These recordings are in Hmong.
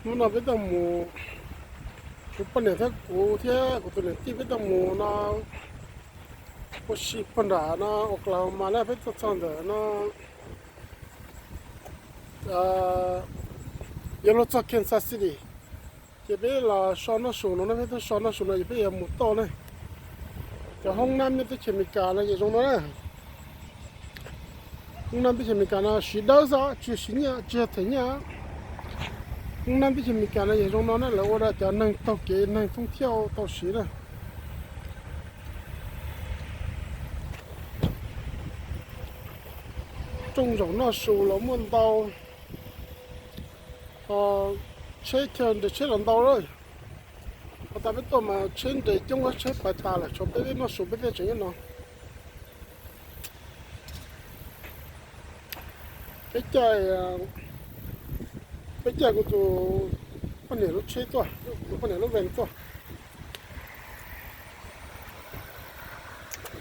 Hnub no peb tuaj mus, kuv poj niam thiab kuv thiab kuv tus niam tij peb tuaj mus no, ua si puag nram no Oklahoma na, peb tuaj txog ntawm no, yuav luag txog Kansas City, ces peb los so noj su no na, peb tuaj so noj su no ces peb yuav mus toj na. Cov hoob nab nyob teb chaws Amelikas no ces zoo no na. Hoob nab teb chaws Amelikas no siv dawb xwb, tsis siv nyiaj, tsis them nyiaj. Hoob nab teb chaws Amelikas no ces zoo no na, lawv ua rau cov neeg taug kev, neeg thoob thiab tau siv na. Rooj zaum noj su los muaj ntau, tsheb chaw nres tsheb los ntau lawm. Ua tas peb tuaj mas tsheb nres coob, tsheb pais tas lawm, tshuav peb, peb noj su peb tej tseem nyob no. Peb caij, peb caij kuv tus poj niam lub tsheb tuaj, kuv tus poj niam lub van tuaj.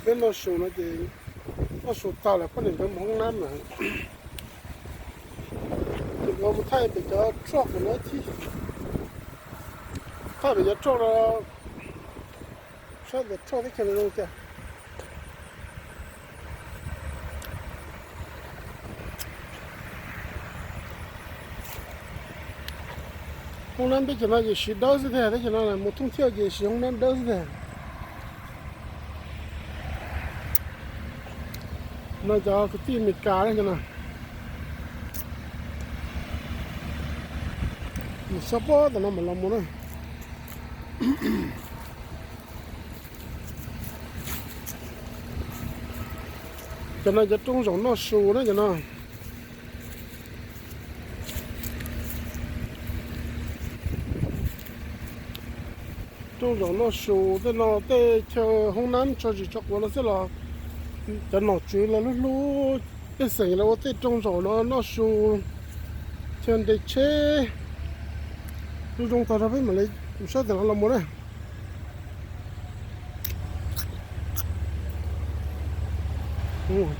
Peb noj su no ces noj su tag lawm poj niam nkawd mus hoob nab lawm. Ces nkawd mus thaij pem cov truck no ib thib, thaij pem cov truck no, saib ntawm truck teb chaws no zoo cas. Hoob nab teb chaws no ces siv dawb xwb tiag, teb chaws no mus thoob thiab ces siv hoob nab dawb xwb tiag. No cov kwv tij Amelikas na, cov no mus xyov pob tom no mam los mus na. Cov no cov rooj zaum noj su na cov no. Rooj zaum noj su tej no tej chaw hoob nab tso zis tso quav no xwb los cov nom tswv los lub hlub pej xeem los ua tej rooj zaum no noj su, chaw nres tsheb. Zoo zoo tag rau peb mam li saib tam no los mus na.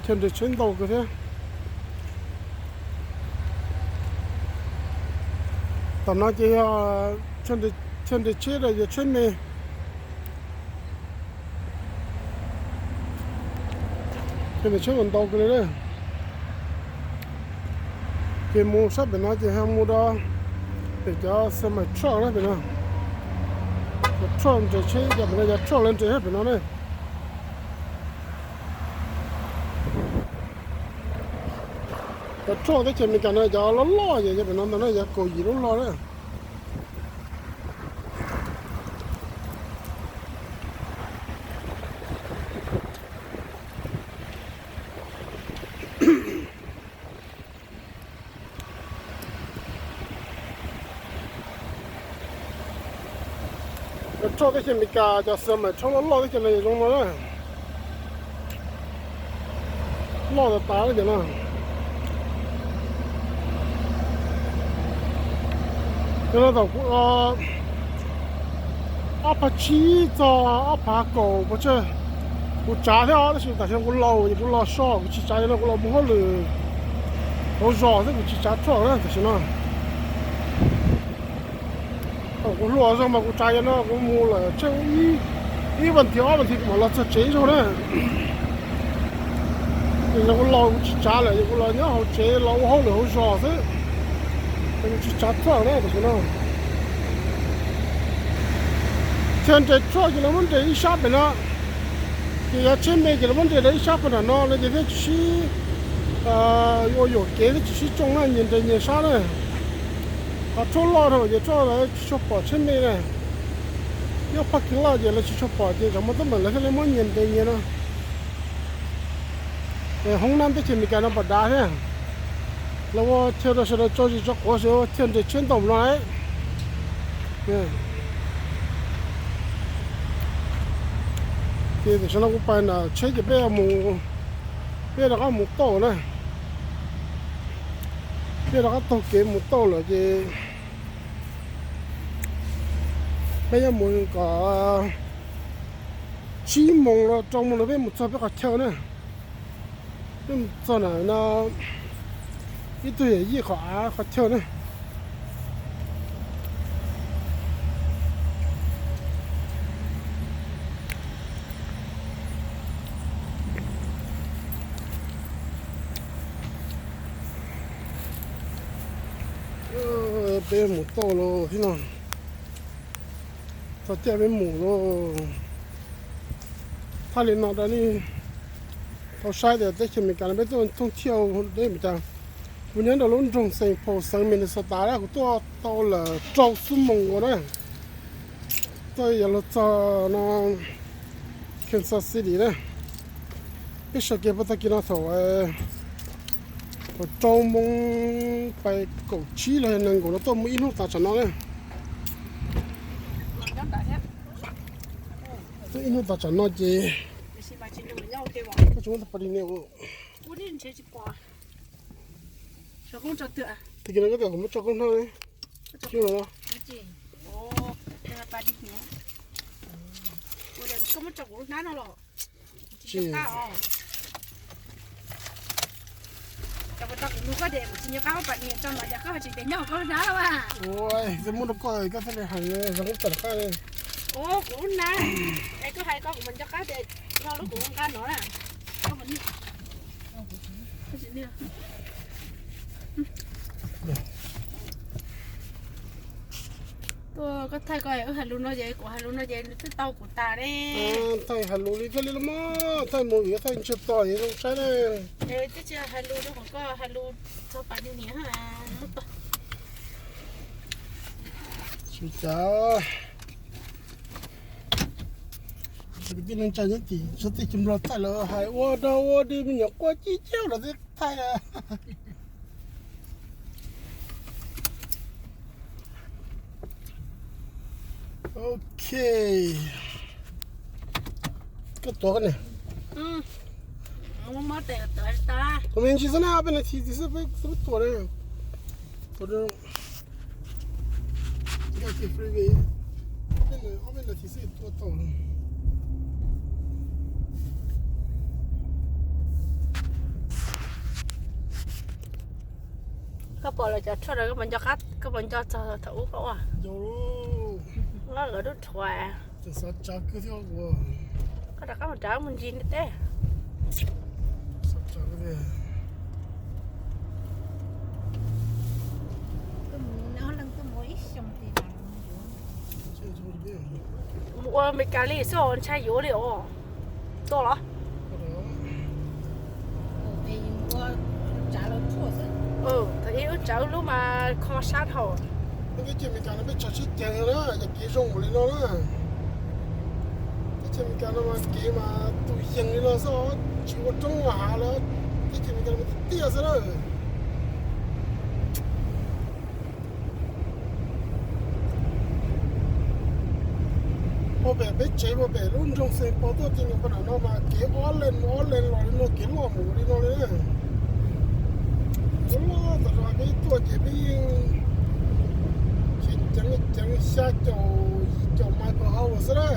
Chaw nres tsheb ntau kawg thiab. Tom no ces yog chaw nres tsheb los yog tsheb me. Chaw nres tsheb mas ntau kawg li. Ces mus sab pem no ces ho mus rau pem cov semi truck na pem no. Cov truck nres tsheb, cov pem no cov truck lawv nres pem no na. Cov truck teb chaws Amelikas no cov loj loj ces cov pem no ntag na, yog kaum yim lub hlo na. Cov roj teb chaws Amelikas, cov semi roj loj loj teb chaws no zoo no na. Loj tas tas li cov no. Cov no thaum kuv ob phav tsib txog ob phav kaum pes tsawg, kuv tsav thiab, tab sis tam sim no kuv laus ces kuv los so, kuv tsis tsav li no, kuv los mus hauj lwm hauv zos xwb, kuv tsis tsav roj na tam sim no. Thaum kuv hluas zog mas kuv tsav li no, kuv mus lawm tsheej ib vas thiv ob vas thiv kuv mam los txog tsev zog na. Tam sim no kuv laus kuv tsis tsav lawm, kuv los nyob hauv tsev los ua hauj lwm hauv zos xwb, kuv tsis tsav roj na tam sim no. Chaw nres roj ces lawv muab nres ib sab pem no, ces yog tsheb me ces lawv muab nres rau ib sab pem nram no no ces thiaj tsis sib, ua yuam kev thiaj tsis sib tsoo na, nyias nres nyias sab na. Qhov roj loj dhau ces roj lawv tsis tshua pom tsheb me na. Nyob parking lot ces lawv tsis tshua pom ces tsam muaj teeb meem lawv thiaj li muab nyias nres nyias no. Hoob nab teb chaws Amelikas no pom dav thiab. Lawv ua chaw rau sawv daws tso zis tso quav, sawv daws ua chaw nres tsheb ntau no lawm. Ces tam sim no kuv pais nram tsheb ces peb mus, peb rov qab mus tauj na. Peb rov qab taug kev mus tauj lawm ces peb yuav mus kom tsib moos los rau moos no peb mus txog peb qhov chaw na. Peb mus txog na no ib tug yam yij qhov av qhov chaw na. Peb mus tau los thiab no, txog caij peb mus los. Thaij li no rau nej tau saib tias teb chaws Amelikas no peb tuaj thooj thiaj deb npaum cas. Kuv nyob rau lub nroog Saint Paul xeev Minnesota na, kuv tuaj tau lawm rau xub moos ua na, tuaj yuav luag txog no Kansas City na. Peb sawv kev puag tag kis no thaum, thaum rau moos pais kaum tsib los yog nees nkaum no tuaj mus ib hnub tas tsam no na. Tuaj ib hnub tas tsam no ces tsis muaj pas di ne. Tag kis no koj tias kuv muab tso koob hnab ne. Cub no. Tsis ua, muab rau koj koj thiaj li hais zoo tawm qab li. Kuv lub hnab, es koj hais koj kuv mas nco qab tias yog lub kuv nqa no na. Tuaj koj thaij koj wb hais lus no ces kuv hais lus no ces nws twb tau kuv tas ne. Thaij hais lus li thiaj li los mas, thaij mus yuav thaij ntshe tos yuav zoo saib ne. Twb tsis hais lus rau qhov koj hais lus txog pas niag niam. Tsis cas, kwv tij neej tsa nyob tim sab teb chaws Nplog thaij lawv hais ua dog ua dig me nyuam quaj cib cib los twb thaij. Ok. Koj tuav koj niam. Tus me ntsis xwb na, ob peb nas this xwb peb tuav na. Tuav, ob peb nas this xwb tuaj tau. Koj pom lawv cov truck koj puas nco, koj puas nco txog thaum ub koj ua? Lawv lub rhuav. Xav tsav kawg thiab. Koj rov qab mus rau mus ntsis ntiaj teb. Mus ua Amelikas li xwb os, ntshai yuav li os. Tuaj los? Thaum ub wb tsav wb lub mas kho sab dhau. Teb chaws Amelikas no peb tsav sib ceev na, yog kev zoo npaum li no na. Teb chaws Amelikas no mas kev mas tus yees li no xwb, tsis ua roob ua hav li. Teb chaws Amelikas no tiaj tiaj xwb na. Puag pem peb tsev, puag pem lub nroog Saint Paul tuaj ces nyob pem no mas kev ob lees mus ob lees los li no, kev loj mus li no li na. Kev loj tas zog, peb tuaj ces peb yeej ceev ceev xya caum yim caum mile per hour xwb na.